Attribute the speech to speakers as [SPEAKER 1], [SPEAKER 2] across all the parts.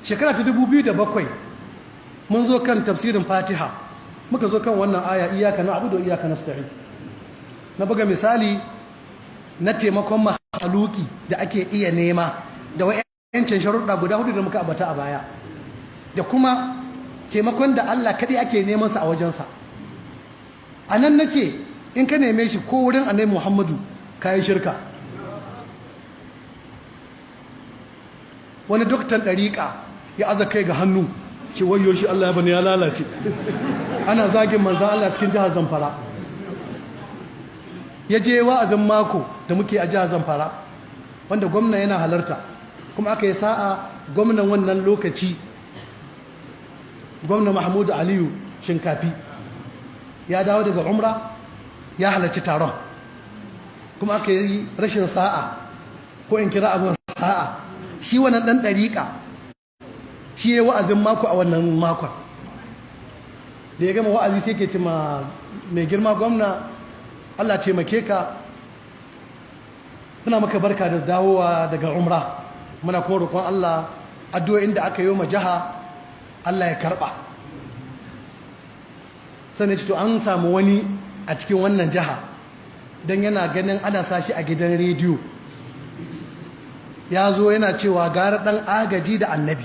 [SPEAKER 1] Shekara ta 2007 mun zo kan tafsirin Fatiha, muka zo kan wannan aya iyyaka na'budu wa iyyaka nasta'in. Na buga misali na taimakon mahaluki da ake iya nema da wa'yancin sharuɗa guda hudu da muka ambata a baya, da kuma taimakon da Allah kaɗai ake neman sa a wajensa. A nan na ce in ka neme shi ko wurin Annabi Muhammadu ka yi shirka. Wani doktan ɗariƙa ya aza kai ga hannu ce wayo shi Allah ya bani ya lalace. Ana zagin manzan Allah cikin jihar Zamfara. Ya je wa'azin mako da muke a jihar Zamfara wanda gwamna yana halarta, kuma aka yi sa'a gwamnan wannan lokaci, gwamna Mahmudu Aliyu Shinkafi, ya dawo daga umra ya halarci taron. Kuma aka yi rashin sa'a, ko in kira abin sa'a, shi wannan ɗan ɗariƙa shi ya yi wa'azin mako a wannan makon. Da ya gama wa'azi sai ke ce ma mai girma gwamna, Allah taimake ka, muna maka barka da dawowa daga umra, muna kuma roƙon Allah addu'o'in da aka yi ma jiha Allah ya karɓa. Sannan ce to an samu wani a cikin wannan jiha don yana ganin ana sashi a gidan rediyo, ya zo yana cewa gara ɗan agaji da annabi.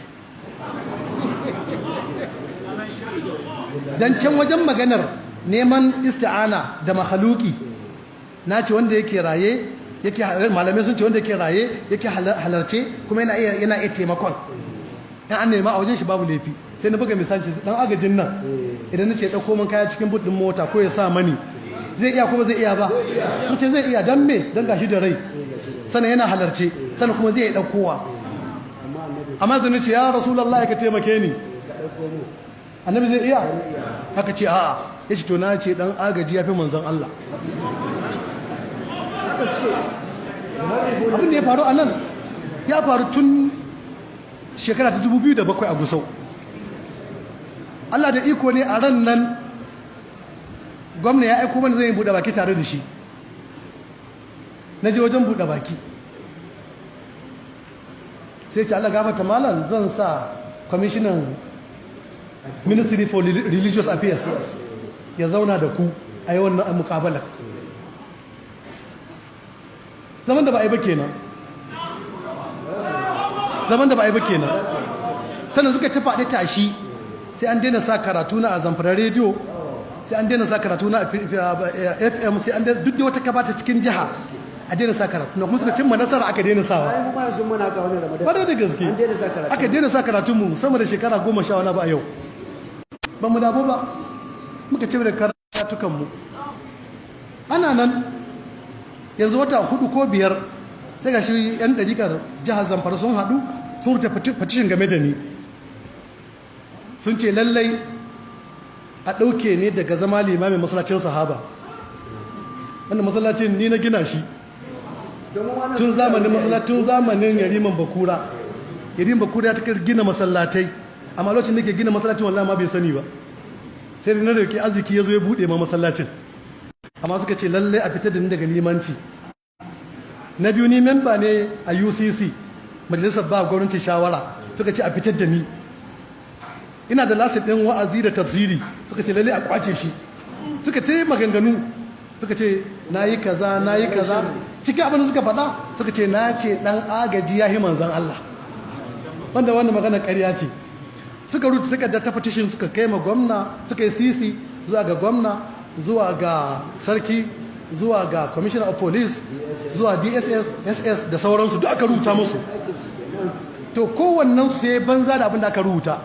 [SPEAKER 1] Don can wajen maganar neman isti'ana da mahaluki, na ce wanda yake raye, yake malamai sun ce wanda yake raye yake halarce kuma yana iya taimakon, in an nema a wajen shi babu laifi. Sai na buga misali dan agajin nan, idan na ce ɗauko min kaya cikin buɗin mota ko ya sa mani, zai iya kuma zai iya ba? Su ce zai iya. Dan me? Dan gashi da rai, sannan yana halarce, sannan kuma zai iya ɗaukowa. Amma zan ce ya Rasulallah ka taimake ni, annabi zai iya? Haka ce a'a. Ya ce to na ce dan agaji ya fi manzon Allah. Abin da ya faru a nan ya faru tun shekara ta 2007 a Gusau. Allah da iko ne, a ran nan gwamna ya aiko mana zai yi buɗe baki tare da shi. Na je wajen buɗe baki, sai ce Allah gafarta malam, zan sa kwamishinan Ministry for Religious Affairs ya zauna da ku a yi wannan mukabalar. Zaman da ba a yi ba kenan. Zaman da ba a yi ba kenan. Sannan suka ci faɗi tashi, sai an daina sa karatu na a Zamfara rediyo, sai an daina sa karatu na a FM, sai an daina duk da wata kafa ta cikin jiha a daina sa karatu na. Kuma suka cimma nasara, aka daina sawa.
[SPEAKER 2] Ai mu ma sun muna ka wani Ramadan.
[SPEAKER 1] Kwarai da gaske.
[SPEAKER 2] An daina sa karatu.
[SPEAKER 1] Aka daina sa karatu mu sama da shekara 10 wani ba a yau. Ba mu damu ba, muka ci da karatukan mu. Ana nan yanzu wata 4 ko 5 sai ga shi yan ɗariƙar jihar Zamfara sun haɗu sun rubuta petition game da ni. Sun ce lallai a ɗauke ne daga zama limamin masallacin sahaba. Wannan masallacin ni na gina shi tun zamanin masallacin, zamanin Yariman Bakura. Yariman Bakura ya ta gina masallatai, amma lokacin da ke gina masallacin wallahi ma bai sani ba, sai da na roki arziki ya zo ya buɗe ma masallacin. Amma suka ce lallai a fitar da ni daga limanci. Na biyu, ni memba ne a UCC, majalisar ba gwamnati shawara, suka ce a fitar da ni. Ina da lasin ɗin wa'azi da tafsiri, suka ce lallai a kwace shi. Suka ce maganganu, suka ce na yi kaza, na yi kaza. Cikin abin da suka faɗa suka ce na ce ɗan agaji ya yi manzan Allah, wanda wannan magana ƙarya ce. Suka rubuta takarda ta petition suka kai ma gwamna, suka yi sisi zuwa ga gwamna, zuwa ga sarki, zuwa ga commissioner of police, zuwa DSS, SS da sauransu, duk aka rubuta musu. To kowannen su sai banza da abin da aka rubuta.